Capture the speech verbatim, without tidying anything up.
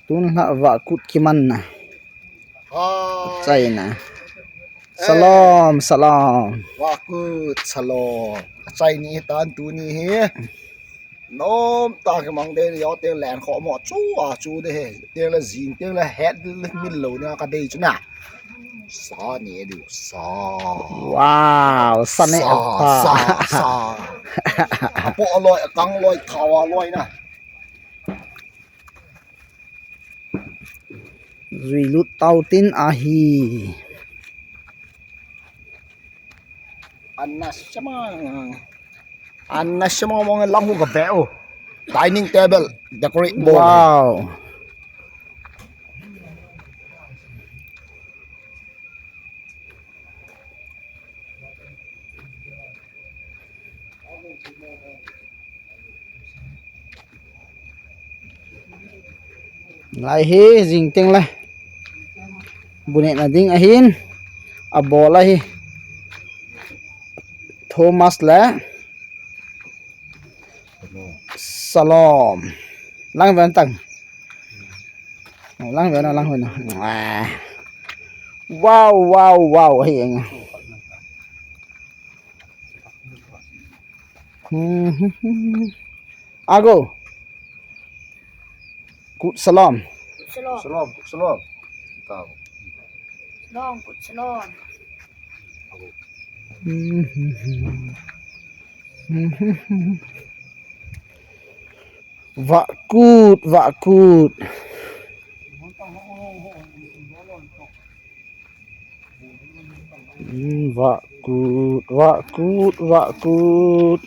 Tun la vakut kiman na. Hai. China. Salom, salom. Vakut, salom. Achai ni tan tuni hi. Nom ta ke mang de yo te len kho mo chu a chu de he. Te la jing, te la het de mil lo na ka de chu na. Sa ni du sa. Wow, sa ne sa, pa. Sa, sa. Apo loi, kang loi, thawa loi na. Juilut tau tin ahi. Anna sema. Anna sema mong lang hu ka ve o. Dining table decorate bo. Wow. Lai hi jing teng le. Bu nehna ding ahin. Abol ahi. Thomas le. Salom. Lang ven tang. Lang ven, lang ven. Wow, wow, wow. Hi eng. Ago. Kut salam. Salam. Salam, salam. Salam, kut salam. Vakut, vakut. Hmm, vakut, vakut, vakut.